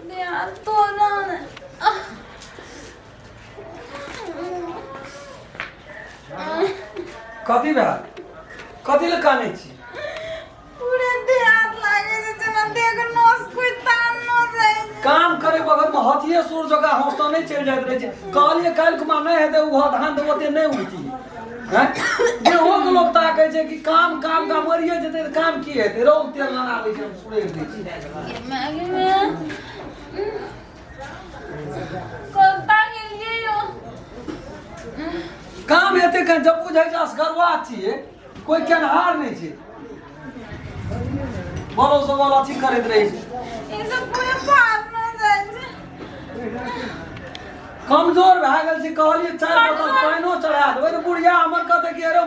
देह तोड़ा ने। आह। कथी भेल कथी लए कानै छी पूरे देह हाथ लागे छै जेना देह के नस कोई तान न जाइ छै। काम करे बगल में हथिये सुर जगह हौसला नहीं चल जाइत रहे छै कहलिए काल्हि कुमा नहीं हेतै ओ धान तऽ ओते नहीं उगती हैं देहो के लोग ताकै छै कि काम काम काम मरिए जेतै तऽ काम की हेतै रौ तेल लगा दै छै हम सुरेर दै छी गे माय गे माय। कत्ता गेलियै यौ? काम हेतै कहीं जब बुझै छै असगरवा छियै कोई केनहार नहि छै बोलो से बोल अथी करैत रहै छै ई सब पूरे पार न जाइ छै। कमजोर भए गेल छी कहलियै चारि बोतल पानिओ चढ़ा देबै तऽ बुढ़िया हमर कहतै कि अरे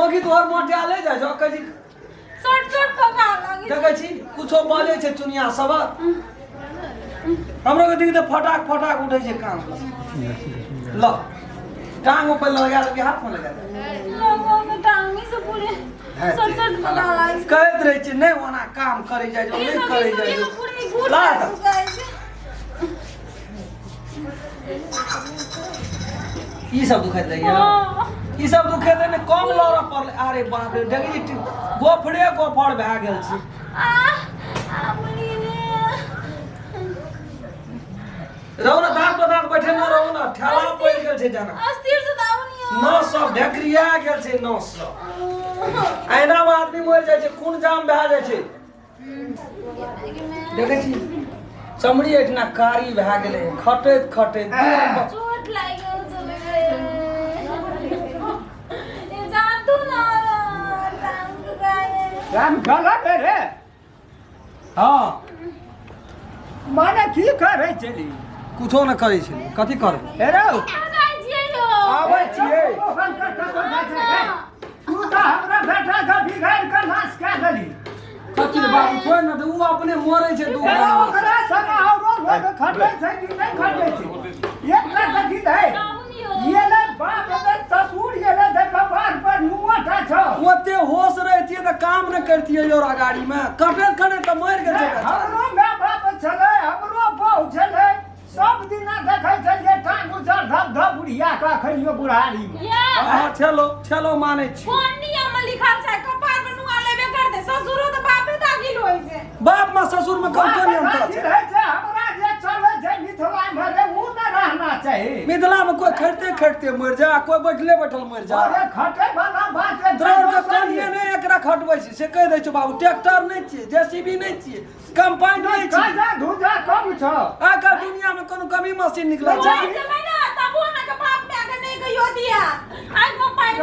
मौगी तोहर मोटिया ले जाइ छौ कहै छी छोट छोट पका लागे देखै छी कुछो बाजै छै चुनिया सब हमरो के देखी तऽ फटाक फटाक उठै छै कान ल टांग में पहिले लगा देबै हाथ में लगा देबै लोगों के टांगी से पूरे छोट छोट पका लागे कहैत रहै छै नहि ओना काम करै जाइ छौ ई नहि सब करै ई सब जाइ ई छौ सब पूरे गुड़ ला तऽ। जाइ छै ई सब दुखाइत रहैया हाँ। ई सब दुखेतै ने कम लड़ऽ पड़लै अरे बाप रे देखी गोफड़े गोफड़ भए गेल छै आ आ बोलिए रे रहू ने दाँत पर दाँत बैठे न रहू ने ठेला पड़ि गेल छै जेना अस्थिर से दावनी नस सब ढेकरिया गेल छै नस सब एना मे आदमी मरि जाइ छै खून जाम भए जाइ छै देखै छी चमड़ी एहिठिना कारी भए गेलै खटैत खटैत चोट लागि गेल छलै रे। ए जातू ना टांग दुखाए। राम गलत है रे हँ माने की करै छली कुछो नहि करै छलियै कथी करबै हे रौ कहाँ जाइ छियै यौ? आबै छियै तू तऽ हमरा बेटा के बिगाड़ि कऽ नाश कए देली कथी रे बाबू छोड़ ने दे उ अपने मरै छै दू हेरो ओकरा संग औरो लोग खटै छै कि नहि खटै छै एकटा देखी दे ये ले बाप रे ससुर ये ले देख बार पर नुआटा छौ ओते होश रहतियै तऽ काम नहि करतियै your गाड़ी में कटैत कटैत तऽ मरि गेल छै बेचारा। हमरो माय बाप छलै हमरो बहु छलै सब दिना देखै छलियै टांग उचर धब धब बुढ़िया के अखनियो बुढ़ारी मे या हँ छेलो छेलो मानै छी कोन नियम में लिखल छै कपार पर नुआ लेबे करते ससुरो तऽ बापे दागिल होइ छै बाप में ससुर में कम कोन अंतर बाप छै रहै छै हमरा जे चलै छै मिथिला मे रे उ न रहना चाही मिथिला में कोई खटते खटते मर जा कोई बैठले बैठल मर जा अरे खटे वाला बात है द्रौड़ के कनिए नहि एकरा खटबै छै से कहि दै छै बाबू ट्रैक्टर नहि छियै जेसीबी नहि छियै कंपाइन नहि छियै गाजा धूजा कम छौ आइ काल्हि दुनिया में कोनो कमी मशीन निकलल छै मोबाइल देबै ने तबो अहाँके बाप माय के नहि कहियो दिया आइ मोबाइल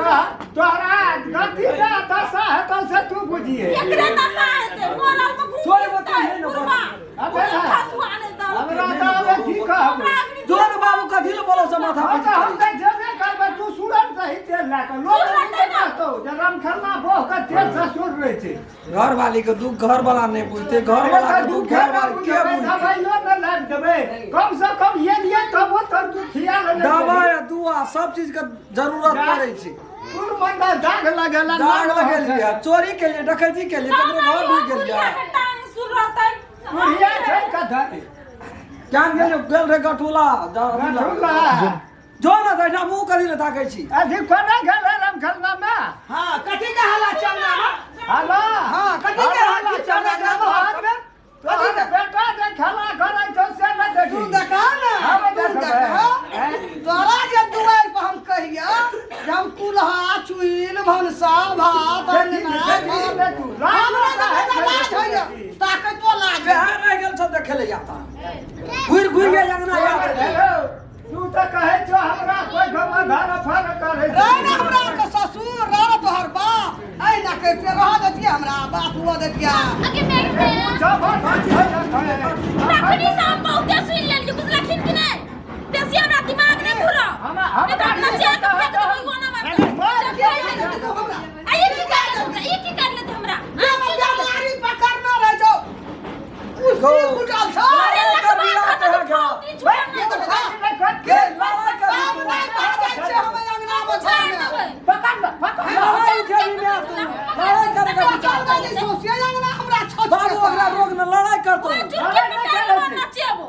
तोहरा गति के दशा हेतौ से तू बुझिए एकरे दशा हेतै मोरल में घूम थोड़े बहुत नहि ने बुढ़वा अबे ना। खसुआ नहि दल हमरा तऽ आबे की कहबै जोर बाबू कथी लए बोलो से माथा हम पर तऽ हम तऽ जेबे करबै तू सुरन दही तेल लए कऽ लोक सुरन नहि कहतौ जे रामखेलना बोह के तेल से सुर रहै छै घर वाली के दुख घर वाला नहीं बुझते घर वाला के दुख घर वाली के बुझते दवाइयो न लाबि देबै कम से कम ये लिए तब तो तू खिया ले दवा या दुआ सब चीज के जरूरत पड़े छै कुल मंदा दाग लगेला दाग लगेलियै चोरी के लिए डकैती के लिए ककरो घर ढुकि गेलियै टांग सुर रहतै बुढ़िया छै कथी केहन गेल गेल रहे गठुला गठुला। जो ने तऽ मुँह कथी लए ताकै छी अथी कोना गेल रामखलना मे हाँ कथी के हल्ला चल रहा हेलो हाँ कथी के हल्ला चल रहा तोहर बेटा जे खेला करै छौ से नहि देखी तू देखा ना हम तू देखबै। देखा हैं? तोरा जे दुआरि पर हम कहिया जे हम कुल्हा चुइल भनसा भात देखी, अंगना देखी, घर देखू। लाज हमरा लगै देखै है, लए लाज होइया देखी। ताकतो लाज बेहार रहि गेल सब देखै लए जाता घुरि घुरि के अंगना याद हेलो, तू तऽ कहै छौ हमरा कोइ घमा धार फर करै रह ने हमरा के ससुर रह ने तोहर बाप ऐ ना करते रह देतियै हमरा बाप हुआ देतियै अगे मैं तखनी से हम बहुते सुनि लेलियै बुझलखिन कि नहि बेसी हमरा दिमाग नहि घुरा नहि तऽ हम नचिया के फेंक देबै कोना मार आ ई की कर लेत हमरा ई की कर लेत हमरा आ की कर लेत बीमारी पकड़ने रह जाओ कुर्सी फुटल छौ अरे एकर लखबा बियाह खा तऽ तऽ भए गेल। खाउ, ई छोड़ नहि देबै। के लड़ाई करी बाप तू नहि भागै छै हम अंगना मे छोड़ घर देबै। लड़ाई उठेली ने तू लड़ाई करे के विचार सौंसे अंगना हमरा छछ बाबू ओकरा रोक ने लड़ाई करतो ओइ चुटकी में कर लेबै, नचेबो।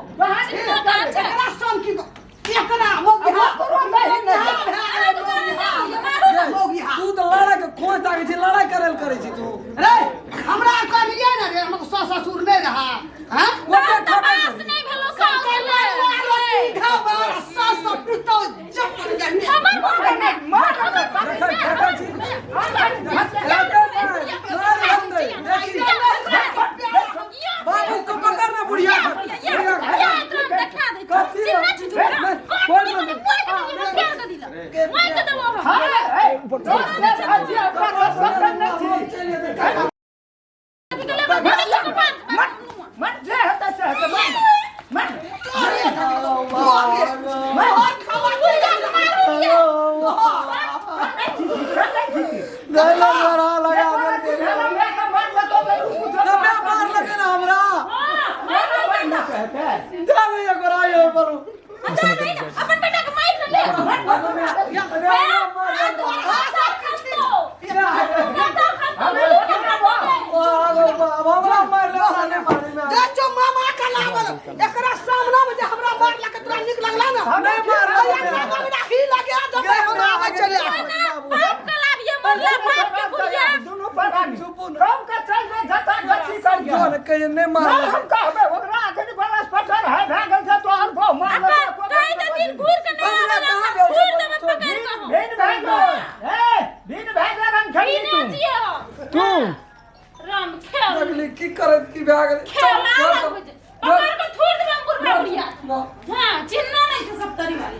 जा रे एगो राय है बरू अच्छा नहीं ना अपन बेटा के मार ले हमरा मार ले नहीं मारी में जा जो मामा के लागल एकरा सामना में जे हमरा मारलक तोरा नीक लगला ना नहीं मारल। अरे हमरा ही लगे दबे हमरा आवे चले दुनू परानी कम के चल दे जता गति कर जो ने कहिए नहीं मारल हम कहबे ओकरा अखन बरस पटर है भए गेल छै तोहर बहु मार भिन भए गेल ए भिन भए गेल रन खेली तू तू राम खेल लगली की करत की भए गेल खेल पकड़ के थूर देबे बुढ़ा बुढ़िया ना हां चिन्ह नहीं छै सब तरी वाली